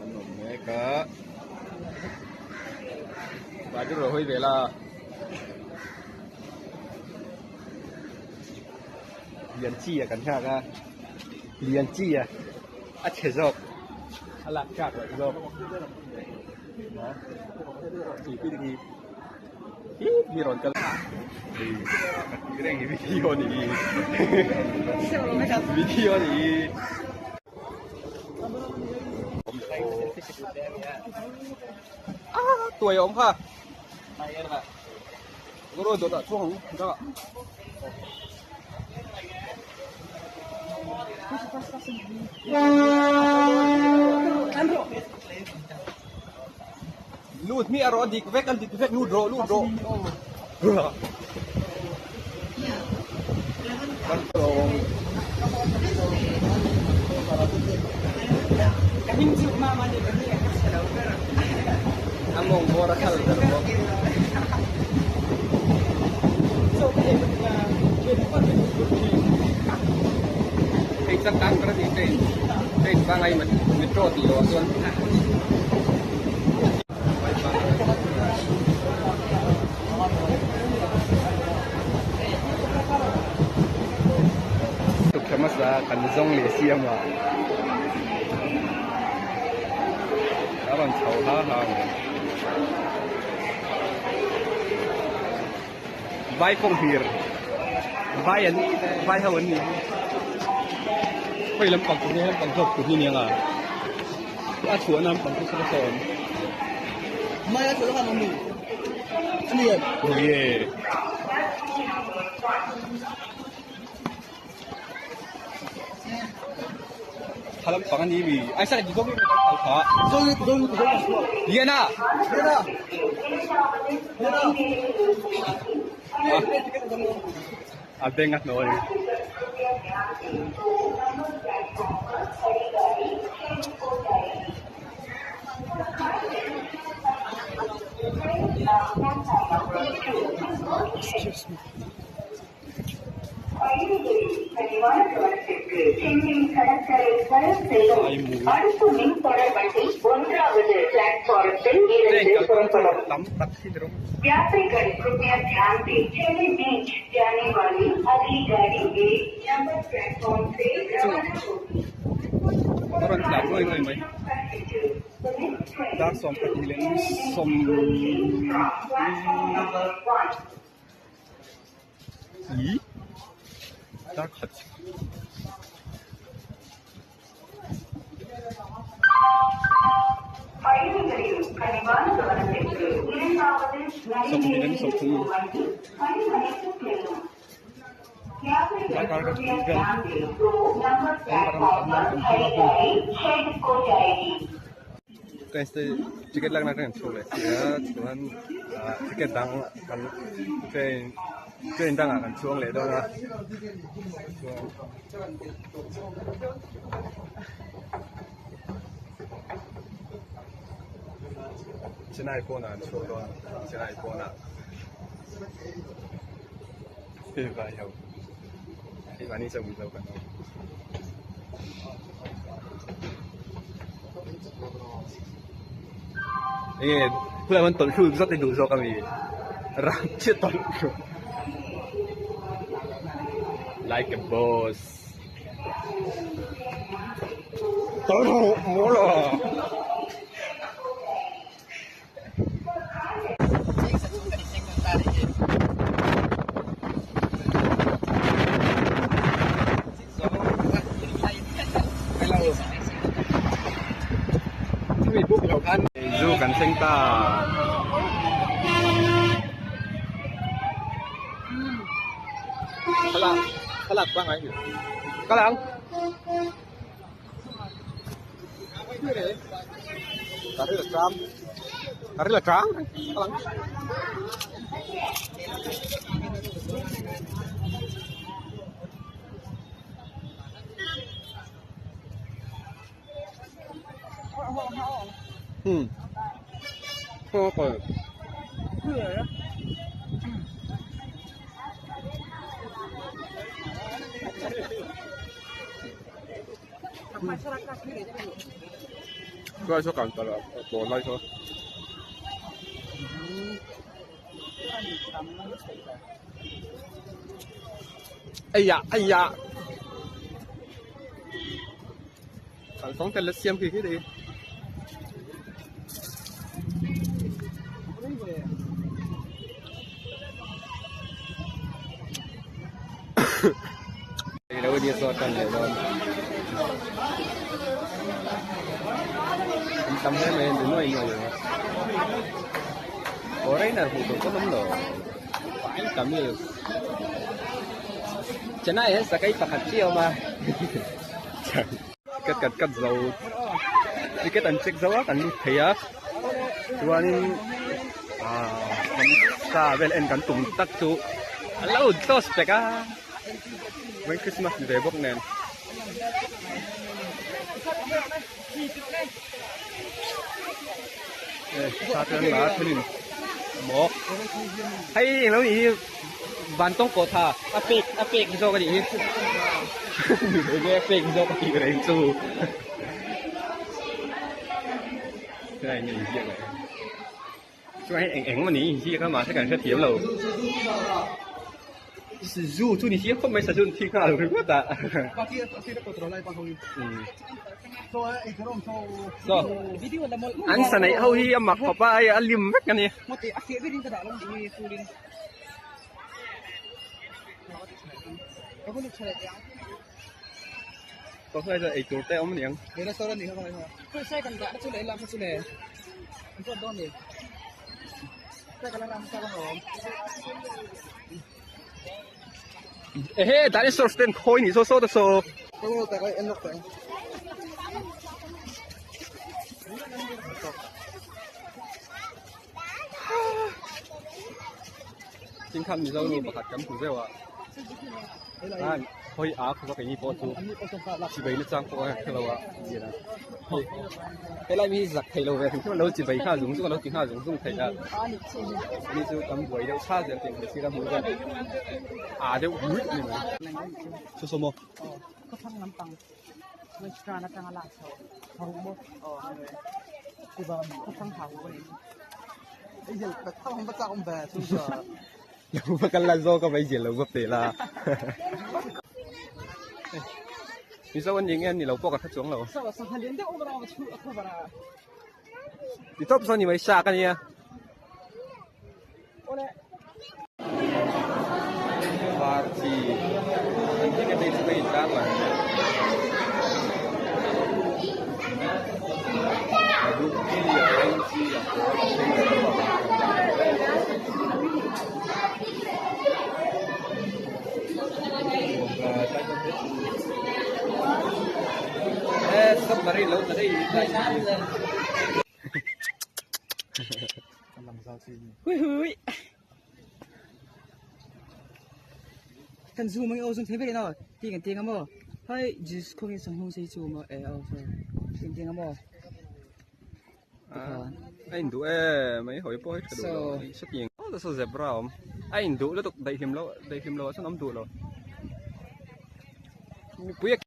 An awm mek a. Baju rawh hawi ve la. Lian chi a kan nghak a. Lian chi a a chhe zawk a lak tlak loh zawk. Hi rawn kal hei ka tih reng hi video a nih hi video a nih hi. Ah tuai a awm kha Guru dawt ah chuang ang dangah. Lut mi a rawh a dik vek a dik vek lut rawh lut rawh. A mawng bawr a khal ber bawk. Hei changkang ber a ni train train pangai metro tih loh ah chuan. Tukthla hmasa kan zawng leh siam a, a rawn chho ha ha mai. Vai pawh hlir vai an vai ho an ni hei lampang chu hei lampang zawk tur hi nia nga a chhuahna lampang chu saw saw awm Mai a chhuahna khan awm ni a ni em? Ye. Tha lampang a ni mi ai sa zawng in kan kal kha. Zawng zawng zawng a chhuak. Liana. Liana. Liana. A beng a hnawi. Excuse me. Train kalkawng chu tam tak hi ni rawng. A rawn tlan nuai nuai mai. Dar 12 leh 10. Ih dar khat 20 leh 30 darkar ka tih vel train ticket lakna atangin an chhuak leh si a chuan ah ticket dang kan train train dangah kan chuang leh dawn a chuan Chennai pawnah an chhuak dawn Chennai pawnah hei vai ho hei mahni chauh mizo kan awm. Enge khulai hian tawlh hluk zawk i duh zawk ami rang chiah tawlh hluk like a boss tawlh rawh mawl ah. Zu kan thleng ta. Thlalak thlalak pangngai ni. Kal ang. Ka ril a tang ka ril a tang kal ang. Hmm. Khaw Chuai saw kan tala pawl lai saw. Aya aya. Kalkawng tel la siam khi khi đi. Lo đi so tan leh dawn. An tam hle mai an ti nuai nuai a. Foreigner hmuh tur pawh an awm lo. Fai Tamil. Chennai hian sakei pakhat chiah a awm a. Ticket kan cut zo ticket an check zo a kan lut thei a chuanin ah kan sa vel en kan tum tak chu a lo close vek a vawiin Christmas ni ve bawk nen. Hei englo nih hi vantawng kawh tha a pek a pek zawk a nih hi enge a pek zawk a tih reng chu helai enge inziak leh chuan hei eng eng maw ni inziak a mahse kan hrethiam lo zu chu ni chiang khawp mai sazu an thi nghal ringawt a. Saw an sa neih ho hi a mak khawp a hei a lim vek a ni. Eitur te a awm aniang. Ehe dinosaurs ten khawi ni saw saw ta saw. Chingkhat Mizo nu pakhat kan hmu zeuh a hawi a khawpa keini pawh chu chibai na chang pawh a hrelo a hei helai mi hi zak thei lo ve hrim hrim a lo chibai nghal zung zung a lo ti nghal zung zung thei a ani chu kan buai deuh chhal zel tih hmeichhia ka hmuh chuan a deuh ruih a ni mai chu saw maw. Lo va kal la zawk a mai zial lo va pe la. Mizo an ni nge an ni lo pawh ka hre chuang lo. Ti tawp sawn ni mai sak a nia. Var chi an ticket hi chu ka intang lo. A dum chi a eng chi a pawl a sen a dum a Submarine lo ta daih Hui hui. Kan zu mang o zung thei ve no. Ti kan ti nga mo. Hai jis khong in sang hung sei chu mo e o so. Kan ti nga mo. A in duh e mai hawi pawh hi tha duh lo satiang aw saw zebra a awm a in duh lutuk daihlim lo daihlim lo ah chuan a awm duh lo mipui a.